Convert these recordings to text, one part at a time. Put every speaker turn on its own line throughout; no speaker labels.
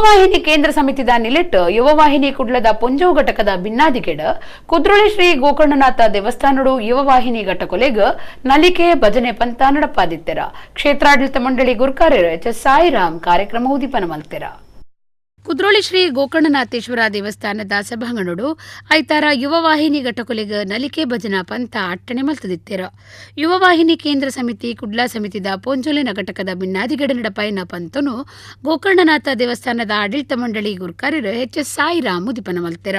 ಯುವವಾಹಿನಿ ಕೇಂದ್ರ ಸಮಿತಿದ ನಿಲೆಟ್ ಯುವವಾಹಿನಿ ಕುಡ್ಲದ ಪೊಂಜೋವು ಘಟಕದ ಬಿನ್ನಾದಿಗೆಡ್ ಕುದ್ರೋಳಿ ಶ್ರೀ ಗೋಕರ್ಣನಾಥ ದೇವಸ್ಥಾನಡು ಯುವವಾಹಿನಿ ಘಟಕೊಲೆಗ್ ನಲಿಕೆ ಭಜನೆ ಪಂಥ ನಡಪಾದಿತ್ತೆರ. ಕ್ಷೇತ್ರಾಡಳಿತ ಮಂಡಳಿ ಗುರ್ಕಾರ್ಯರು ಎಚ್ ಎಸ್ ಸಾಯಿರಾಮ್ ಕಾರ್ಯಕ್ರಮ ಉದಿಪನ ಮಲ್ತೆರ. ಕುದ್ರೋಳಿ ಶ್ರೀ ಗೋಕರ್ಣನಾಥೇಶ್ವರ ದೇವಸ್ಥಾನದ ಸಭಾಂಗಣಡು ಐತಾರ ಯುವವಾಹಿನಿ ಘಟಕೊಲೆಗ್ ನಲಿಕೆ ಭಜನಾ ಪಂಥ ಅಟ್ಟಣೆ ಮಲ್ತದಿತ್ತೆರ. ಯುವವಾಹಿನಿ ಕೇಂದ್ರ ಸಮಿತಿ ಕುಡ್ಲಾ ಸಮಿತಿದ ಪೊಂಜೋಲೆನ ಘಟಕದ ಬಿನ್ನಾದಿಗಡ ನಡಪಾಯಿನ ಪಂಥನು ಗೋಕರ್ಣನಾಥ ದೇವಸ್ಥಾನದ ಆಡಳಿತ ಮಂಡಳಿ ಗುರ್ಕಾರ್ಯರು ಎಚ್ ಎಸ್ ಸಾಯಿರಾಮ್ ಉದಿಪನ ಮಲ್ತೆರ.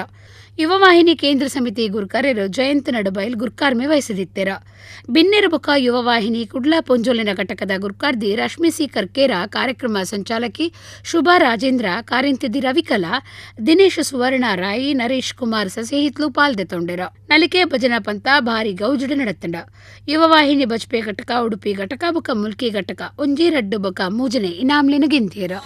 ಯುವವಾಹಿನಿ ಕೇಂದ್ರ ಸಮಿತಿ ಗುರ್ಕಾರ್ಯರು ಜಯಂತ್ ನಡುಬೈಲ್ ಗುರ್ಕಾರ್ಮೆ ವಹಿಸದಿತ್ತೆರ. ಬಿನ್ನೆರ ಬೊಕ ಯುವವಾಹಿನಿ ಕುಡ್ಲಾ ಪೊಂಜೋಲಿನ ಘಟಕದ ಗುರ್ಕಾರ್ದಿ ರಶ್ಮಿ ಸಿ ಕರ್ಕೇರ, ಕಾರ್ಯಕ್ರಮ ಸಂಚಾಲಕಿ ಶುಭಾ ರಾಜೇಂದ್ರ, ಕಾರ್ಯಂತಿದಿ ರವಿಕಲಾ, ದಿನೇಶ್ ಸುವರ್ಣ ರಾಯಿ, ನರೇಶ್ ಕುಮಾರ್ ಸಸಿಹಿತ್ಲು ಪಾಲ್ದೆತೊಂಡೆರ. ನಲಿಕೆ ಭಜನಾ ಪಂಥ ಭಾರಿ ಗೌಜುಡು ನಡತ್ತಂಡ. ಯುವವಾಹಿನಿ ಬಜ್ಪೆ ಘಟಕ, ಉಡುಪಿ ಘಟಕ ಬೊಕ ಮುಲ್ಕಿ ಘಟಕ ಒಂಜಿ ರಡ್ಡು ಬೊಕ ಮೂಜನೆ ಇನಾಮ್ಲಿನ ಗೆಂದಿಯೆರ್.